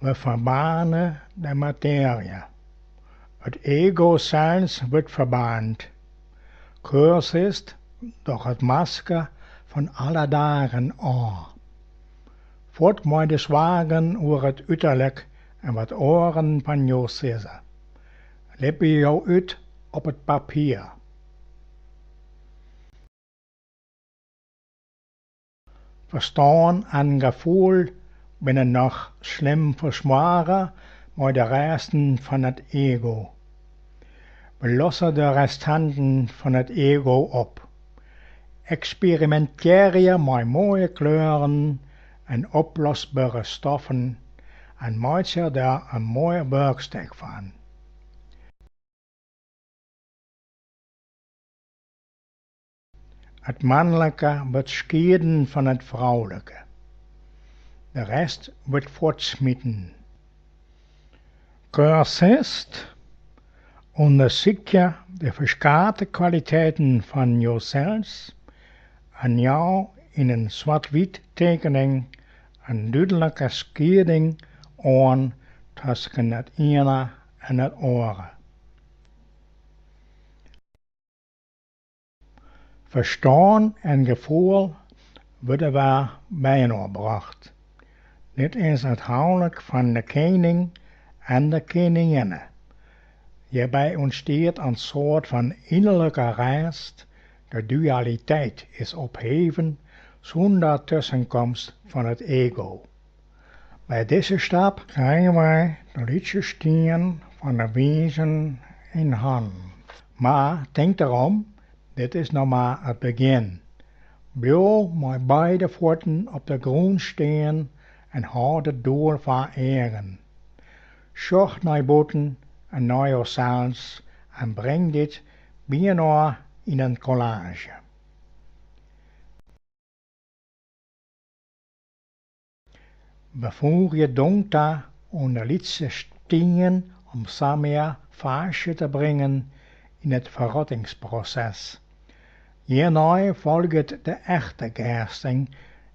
We ferbaarne de matearje. It ego sels wurdt ferbaarnd. Kursist doch it masker fan alle dagen ôf. Fuort mei de soargen oer it uterlik en wat oaren fan jo sizze. Libje jo út op it papier. Ferstân en gefoel binne noch slim fersmoarge mei de rêsten fan it ego. We losse de restanten fan it ego op. Eksperimintearje mei moaie kleuren en oplosbere stoffen en meitsje der in moai wurkstik fan. It manlike wurdt skieden fan it froulike. De rest wurdt fuortsmiten. Kursist, ûndersykje de ferskate kwaliteiten fan josels en jou yn in swart-wyt tekening in dúdlike skieding oan tusken it iene en it oare. Ferstân en gefoel wurde wer byinoar brocht. Dit is it houlik fan de kening en de keninginne. Hjirby ûntstiet in soart fan ynderlike rêst, de dualiteit is opheven sûnder tuskenkomst fan it ego. By dizze stap krije wy de lytse stien fan de wizen yn hannen. Mar tink derom, dit is noch mar it begjin. Bliuw mei beide fuotten op de grûn stean en hâld it doel foar eagen. Sjoch nei bûten en nei josels en bring dit byinoar yn in kollaazje. We foegje dong ta oan de lytse stien om sa mear faasje te bringen yn it ferrottingsproses. Hjirnei folget de echte gêsting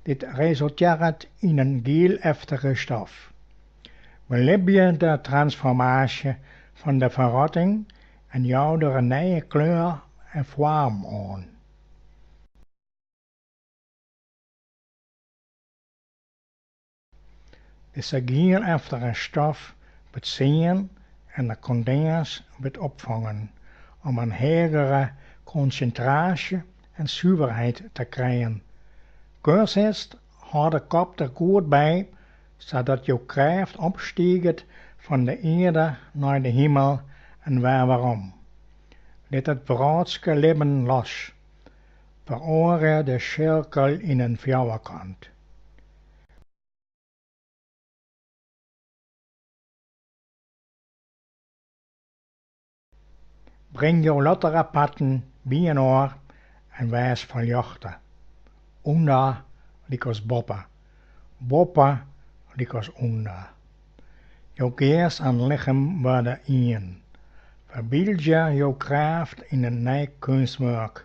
dy't resultearret yn in gieleftige stof. Belibje de transformaasje fan de ferrotting en jou der in nije kleur en foarm oan. Dizze gieleftige stof wurdt sean en de kondins wurdt opfongen om in hegere konsintraasje en suverheid te krijen. Kursist, hâld de kop der goed by sadat jo krêft opstiget fan de ierde nei de himel en wer werom. Lit it wrâldske libben los. Feroarje de sirkel yn in fjouwerkant. Bring jo lottere parten byinoar en wês ferljochte, ûnder lykas boppe, boppe lykas ûnder. Jo geast en lichem wurde ien. Ferbyldzje jo krêft yn in nij keunstwurk.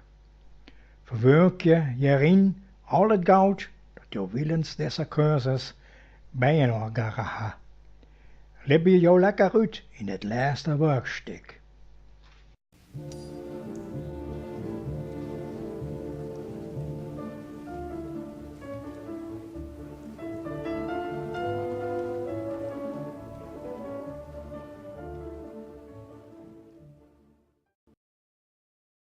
Ferwurkje hjiryn al it goud dat jo wilens dizze kursus byinoar garre ha. Libje jo lekker út yn dit lêste wurkstik.